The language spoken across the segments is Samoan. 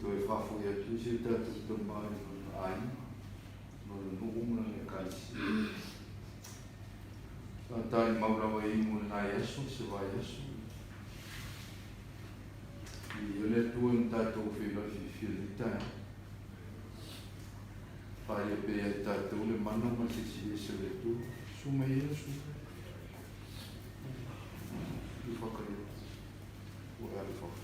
Toe faafoi atu si o tatou tama i lona aiga, lona nuu ma lana ekalesia. Sa talimau lava i mo lenai aso, se vaiaso. Viia le Atua na tatou feiloai fiafia i lenei taeao. Faia pea ia i tatou le mana ma le silisili ese o le Atua. Susu mai ia, susu mai. I whakaia. Ua e alu i fafo.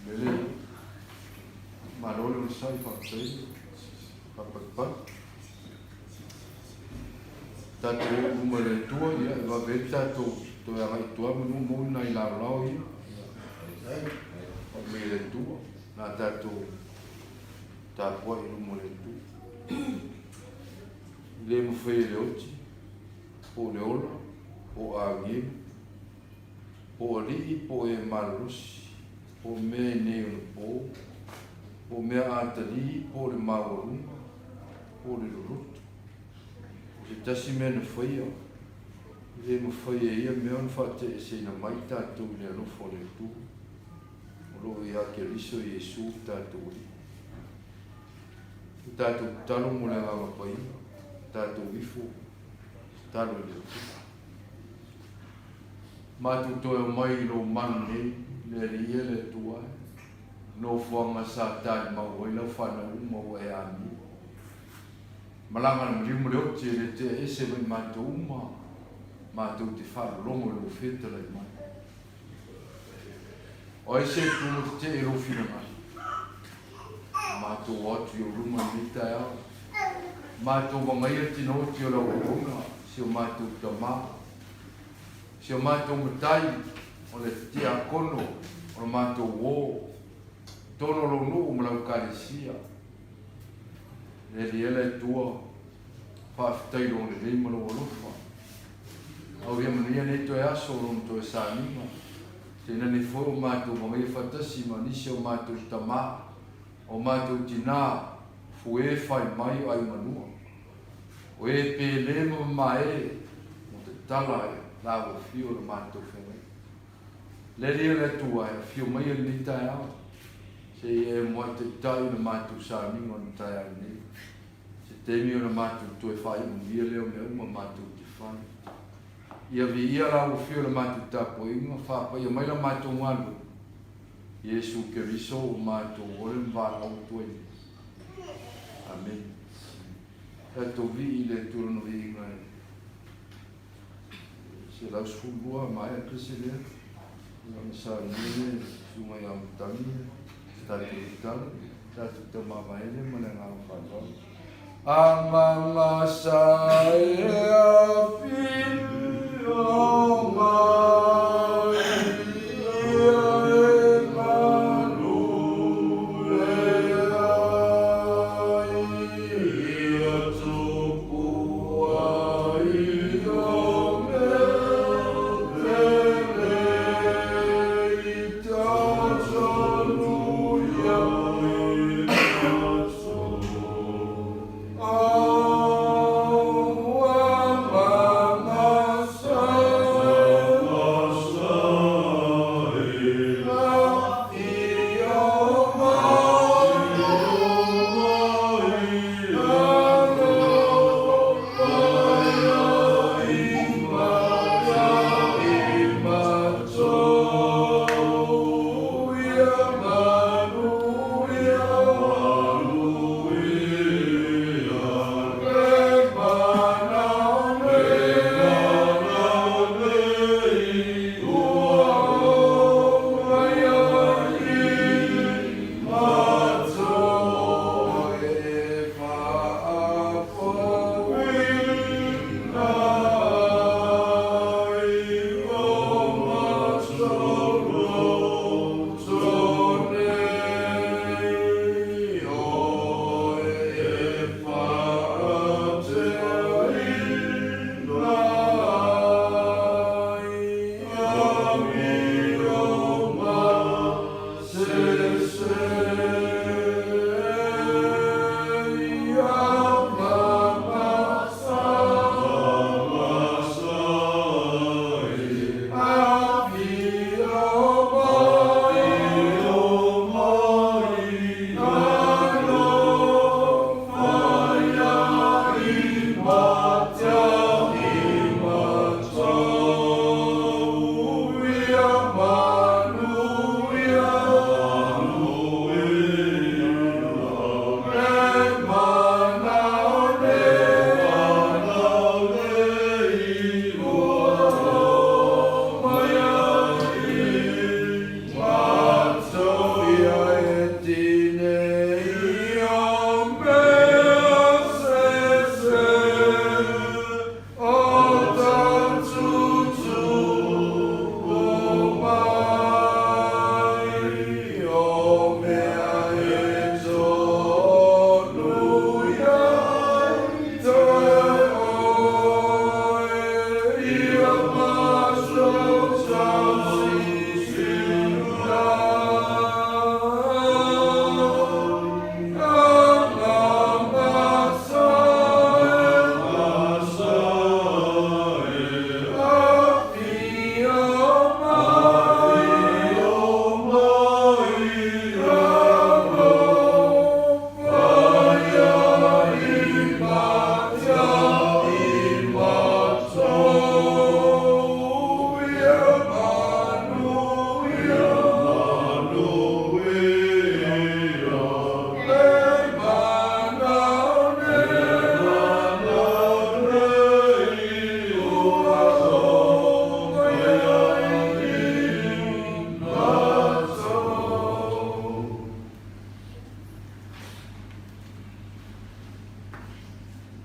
Mele, malo le onosai, faafetai le faapalepale. Tatou oo i luma i le Atua, ia e vave ai le tatou toe agai i tua manu maua nai laolao ia. Aumai e le Atua, na tatou tapuai i luma o le Atua. E le mafai e le oti, po o le ola, po o agelu, po o alii, po o e malolosi, po o mea i nei ona po, po o mea atalii, po o le maualuga, po o le loloto. O se tasi mea na faia, e le mafai e ia mea ona faateeseina mai tatou i le alofa o le Atua, o lo o ia Keriso Iesu lo tatou Alii. O tatou tatalo mo le Agaga Paia, tatou ifo, tatalo i le Atua. Matou toe omai i lou malu nei, le Alii e, le Atua e, nofoaga sa talimau ai lau fanau uma ua e amia. Malaga le maliu ma le oti e le tea ese mai matou uma, matou te faalologo i lou fetalai mai. O ai se Atua ua tetee i lou finagalo? Matou o atu i ou luma i lenei taeao, matou vagaia tinooti o lau auauna, si o matou tama, si o matou matai, o le tiakono o le matou uo, totonu o lou nuu ma lau ekalesia. Le Alii e le Atua, faafetai i lou lelei ma lou alofa. Aulia manuia nei toe aso o lona toe saniga. Tainane foi o matou vagaia faatasi ma nisi o matou tama, o matou tina, fue fai mai o Aimanua. O e pele ma mamae mo tatala e la ua fio le matou feagaiga. Le Alii o le Atua e afio mai e lenei taeao, se i e muai taitai le matou saniga o le taeao nei. Se taimi ona matou toe faaiumanuia lea o mea uma matou te fai. Ia viia la ua fio le matou tapuaiga, faapaia mai la matou galuega. Iesu Keriso ua matou ole ma valaau atu ai nei. Amene. Tatou vii i le Atua lona viiga e 112 maea pese lea. Ia ona saunia lea e le Susuga ia Matagi se tatou tatalo, tatou taumamae lea ma le agaga faaaloalo. Agaga sa e afio mai ia e galue ai ia tupu ai o mea pele i tatanu ia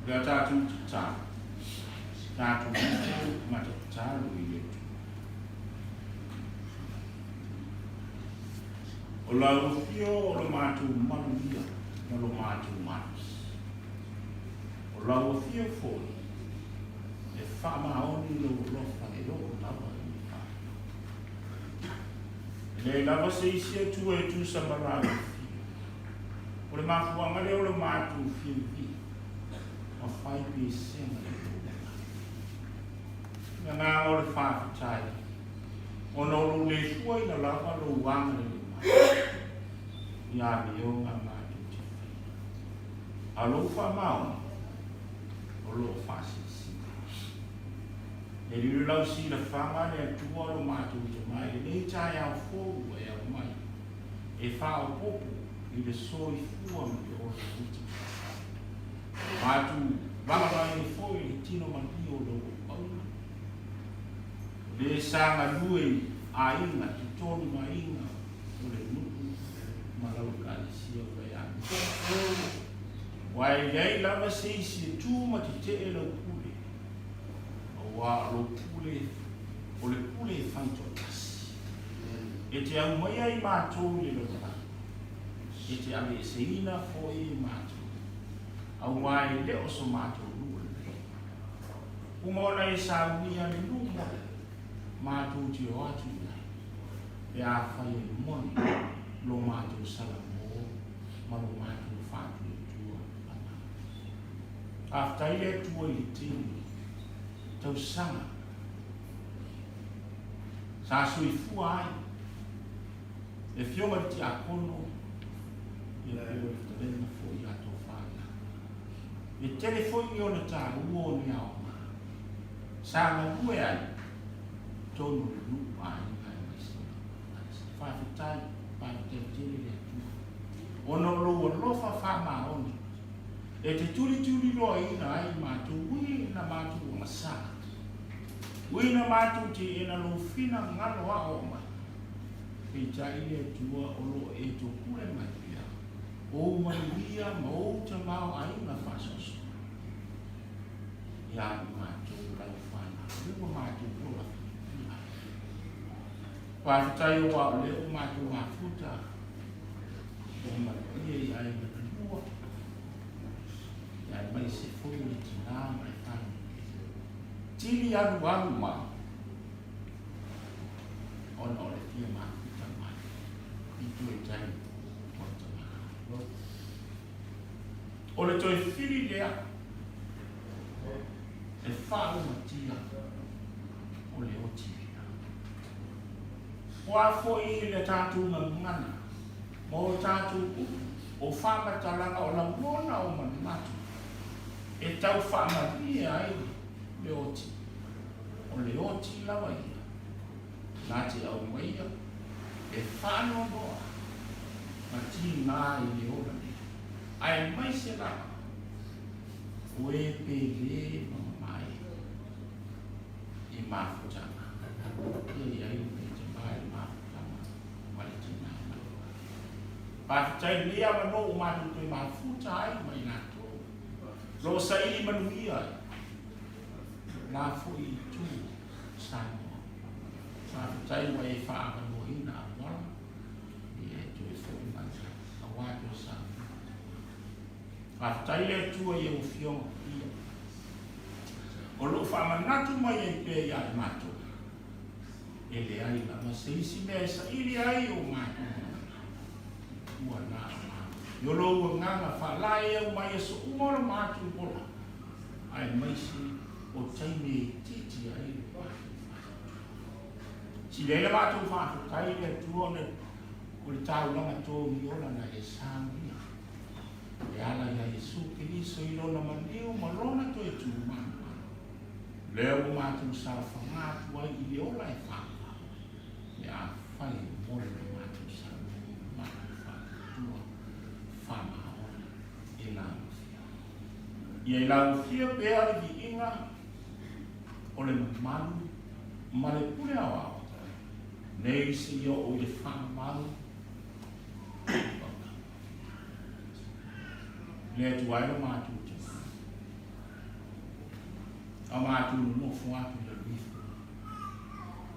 O le a tatou tatalo, tatou ifo ma tatalo i le Atua. O lau afio o lo matou manuia ma lo matou malosi. O lau afio foi e faamaoni lou alofa e oo lava i le faaiuga. E leai lava se isi Atua e tusa ma lau afio. O le mafuaaga lea o lo matou fiafia ma fai pesega i lou agaga. Le agaga o le faafetai, ona o lou le fuaina lava lou agalelei mai i amioga matou te faia. A o lou faamaoni o lo o faasilasila. E lilo lau silafaga le Atua lo matou Tama i lenei taeao fou ua e aumai e faaopoopo i le soifua ma le ola uta. Matou lagolago foi i le tino malie o lou auauna. O le sa galue i aiga, totonu ma aiga o le nuu ma lau Ekalesia ua e amia. Aua e leai lava se isi e tu ma tetee lau pule, aua o lou pule o le pule e fai toatasi. E te aumaia i matou i le lalolagi, e te aveeseina foi e matou, aua e le o so matou nuu lelei. Uma ona e saunia le nuu moni, matou te o atu i ai, pe afai e moni lo matou salamo ma lo matou faatuatua agaga. Faafetai le Atua i le tele tausaga sa soifua ai le Afioga i le Tiakono ia po o le fetalaiga foi ia Tofa ia. E tele foi ni ona taua o ni aoga sa galue ai totonu o le nuu aiga aemaise Faafetai, faafetai tele le Atua ona o lou alofa faamaoni e te tulituliloaina ai matou ui na matou agasala, ui na matou teena lou finagalo aoao mai. Peitai le Atua o lo o e topule mai pea ou manuia ma ou tamaoaiga faasoasoa ia i matou lau fanau, lea ua matou ola fiafia ai. Faafetai aua o lea ua matou mafuta o manuia i aiga na lua, aemaise foi o le tinā ma le tane. Tili alualu mai ona o le fia mafuta mai i toe tai o le tamā. O le toe fili lea e faaumatia o le oti lea. O a foi le tatou gagana ma o tatou upu, o faamatalaga, o lagona, o manatu. e tau faamalie ai le oti. O le oti lava ia na te aumaia e faanoanoa ma tigā i le ola nei, aemaise lava o e pele ma mamae i mafutaga. Ia i ai lenei tama i le mafutaga ma le tina ma le vavine. Faafetai i lenei avanoa ua matou toe mafuta ai ma i latou o lo o saili manuia ai la foi itu o Samoa. Faafetai ua e faaavanoaina auala ia e toe foi mai ai aua toe saunoa atu. Faafetai le Atua i au Afioga Paia o lo o faamanatu mai ai pea ia i matou, e leai lava se isi mea e saili ai o matou manaoga, ua na o matou. I o lou agaga faalae au mai aso uma o lo matou ola, aemaise o taimi e itiiti ai lo matou faatuatua. Sili ai la matou faafetai i le Atua ona o le taulaga togiola na e saunia e ala iā Iesu Keriso i Lona maliu ma Lona toe tu manumanu, lea ua matou saofaga atu ai i le ola e faavavau, le afai e mole lo matou saunoa ma matou faatuatua faamaoni i laufia. Ia i laufia pea le viiga o le mamalu ma le pule aoao, nei seia oo i le faamamalu Le Atua e lo matou tama. A matou nonofo atu i lalo ifo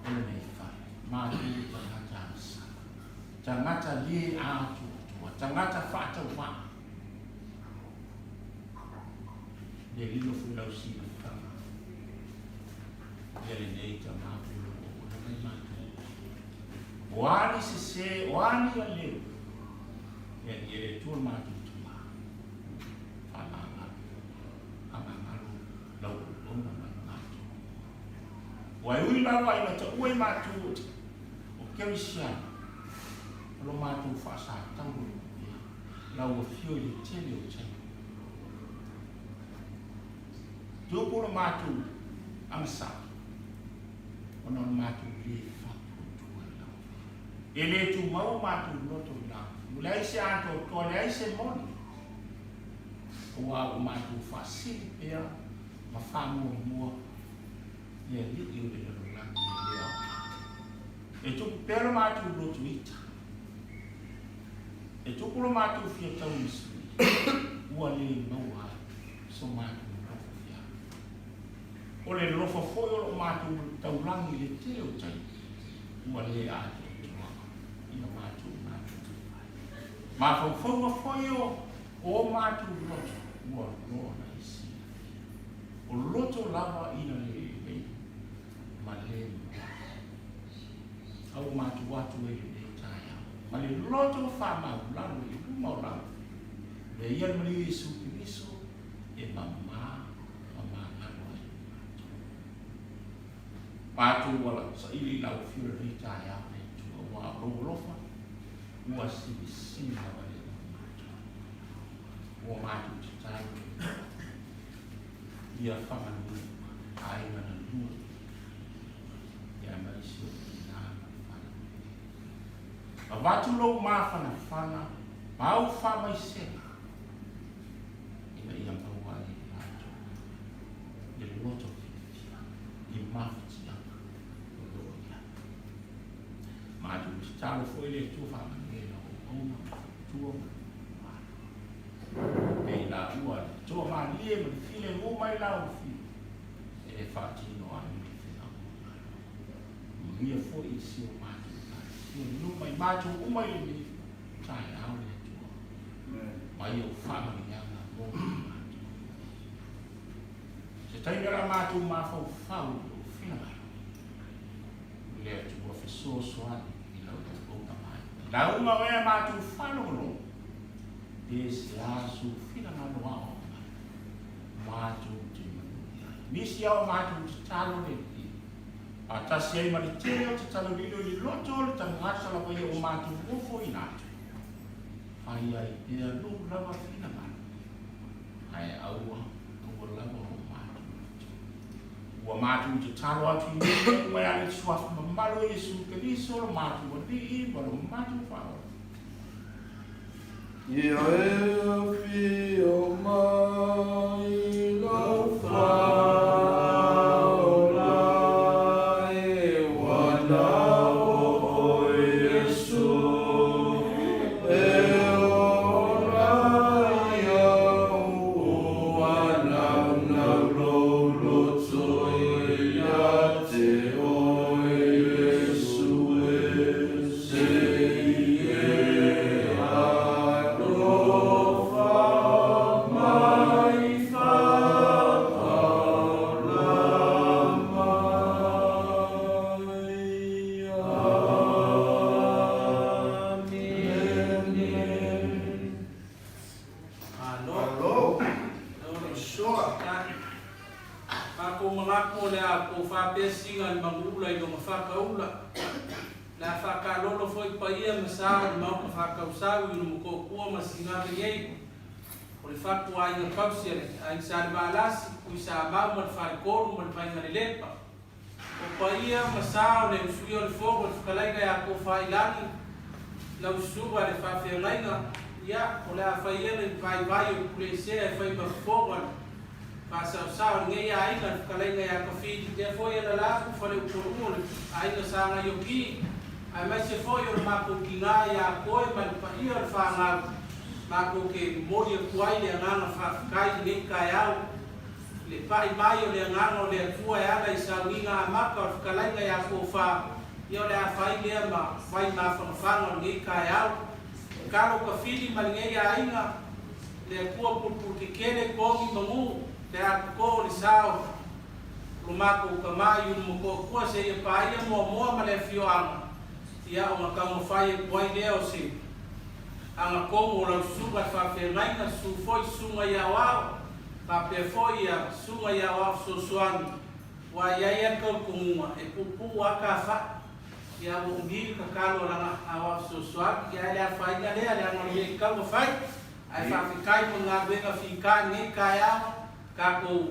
o lenei fale, matou tagata agasala, tagata lē atoatoa, tagata faatauvaa, le lilo foi lau silafaga ia lenei tama po o lou auaunaga i matou. O a ni sese, o a ni aleu, e alii e le Atua lo matou tama, faamagalo, faamagalo lau auauna mai matou. Ua e ui lava ina taua i matou o kerisiano, o lo matou faasatau o lo o lau afio i le tele o taimi. Tupu lo matou agasala, ona o le matou lē faatuatua i lau Afioga. E lē tumau o matou loto i lau Afioga, leai se atoatoa, leai se moni, aua ua matou faasili pea ma faamuamua le alii o le lalolagi e le aoga. E tupu pea lo matou loto ita, e tupu lo matou fia taumasui, ua lē maua ai so matou nofo feagai. O le lofa foi o lo matou taulagi i le tele o taimi, ua le atoatoa ia matou matutua ai. Mafaufauga foi o o matou loto ua loa na e silafia. O loto lava ina le lelei ma le maua. A ua matou atu ai lenei taeao ma le loto faamaulalo i luma o lau Afioga, le ia le Maria Iesu Keriso e mama ma magalo ai matou. Matou ua saili i lau afio lenei taeao le Atua, aua o lou alofa ua silisili lava le mo matou. Ua matou tatalo le Atua ia faamanuia aiga na lua ia aemaise o tina ma le fanau. Avatu lou mafanafana ma au faamaisega ina ia maua ai e latou le loto fiafia i mafatiaga o lo o i ai. Matou tatalo foi le Atua faamanuia i lau auauna ma faletua ma le malo. E i laua le toamalie ma le filemu mai lau afio e faatino ai le feau a Malo. Manuia foi i si o matou Ekalesia i luma i matou uma i lenei taeao le Atua. Mai ou faamanuiaga mo matou. Se taimi o le a matou mafaufau i lou finagalo, le Atua fesoasoani i lau auauna mai. Lauga oe a matou faalogologo, pe se a sou finagalo aoao mai, matou te manuia ai. Nisi ao matou tatalo le Alii, faatasi ai ma le tele o tatalo lilo i le loto o le tagata lava ia ua matou ofoina atu. Fai ai pea lou lava finagalo, ae aua, aua. Ua matou tatalo atu i nei mea uma e ala i le Suafa mamalu o Iesu Keriso lo matou Alii ma lo matou Faaola. Ia e afio mai lau Faaola e ua nao o Iesu e ola ai au ua naunau lou loto ia te oe Iesu e se i e alofa mai faaola mai. Amene. Malo. Malo. Malo. Soa. Matou manatu o le a tou faapea sina le manuula i lona faataula. O le a faakalolo foi paia ma sa o le Maota faatausau i ona motootua ma sinave nei. O le fatu aiga tausi a le Aiga Salevalasi, Tuisamau ma le Faletolu ma le Vaigalelepa. O paia ma sa o le Usuia o le Fono, le Fetalaiga ia Tofailagi, lau Susuga i le Faafeagaiga, ia, o le a fai ia le vaivai o le Puleesea e fai ma fofoga le faasaosao o lenei aiga, le Fetalaiga ia Tafili, lea foi e alala atu Faleupoluga o le Aiga Sa Gaioki, aemaise foi o le matou tina ia Koe ma le paia o le fanau, matou te momoli atu ai le agaga faafetai i lenei taeao. Le pai mai o le Agaga o le Atua e ala i sauniga amata o le fetalaiga ia Tofa, ia o le a fai lea ma vai mafanafana o lenei taeao. Tatalo tafili ma lenei aiga, le Atua pulupulukekele togi manu pe a toto le sa o lo matou tama i Ulumotoatua seia paia Moamoa ma le afioaga, ia ona taumafai atu ai lea o se agatonu o lau susuga i le faafeagaiga, susu foi susuga i aoao, faapea foi ia Susuga i Aoao Fesoasoani, aua e i ai lava le talitonuga, e puupuu lava ta fai, ia ua umi le tatalo a lana Aoao Fesoasoani, ia ae le afaina lea, leaga o le mea e tatau ona fai. Ae faafetai mo le galuega fita i lenei taeao, tatou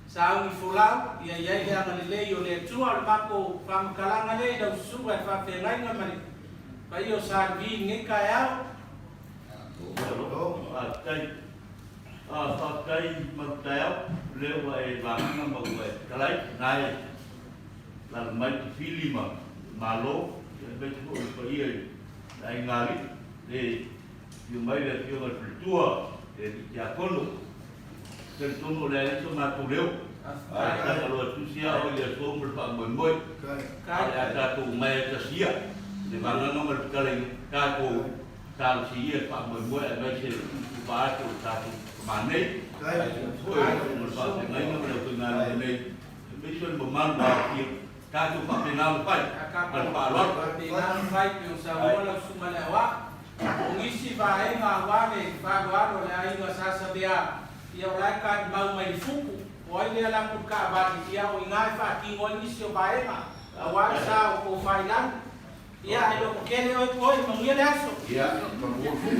sauni folau, ia i ai le agalelei o le Atua. O le matou faamatalaga lea i lau Susuga i le Faafeagaiga ma le paia o Sa Levi i lenei taeao. Faafetai. Faafetai Malutaeao, o lea ua e vagaga ma ua e fetalai, na e lalo mai Tafili ma Malo, aemaise foi o le paia i le Aiga Alii, le afio mai le afioga i le Faletua, le Alii Tiakono. Talitonu o le a leai so matou leo, ae tatalo atu si ao i le aso ma le faamoemoe, a o le a tatou mae tasi ia, le vagaga ma le fetalaiga, tatou Talosia ia le faamoemoe aemaise le tuutuupa atu o le tatou tama nei, aemaise foi o le faafeagaiga ma le aufaigaluega nei, aemaise o le mamalu aofia, tatou faapena ona fai ma le faaaloalo. Faapena ona fai pei ona saunoa lau Susuga i le Aoao. O nisi vaega aua le faaaloalo a le aiga sa Savea, ia o la e talimau mai le fuku, o ai lea latou taavale, ia o i ina e faatino ai nisi o vaega aua le sa o Tofailagi. Ia, e loko kele oe koe, manuia le aso. Ia, manuia foi.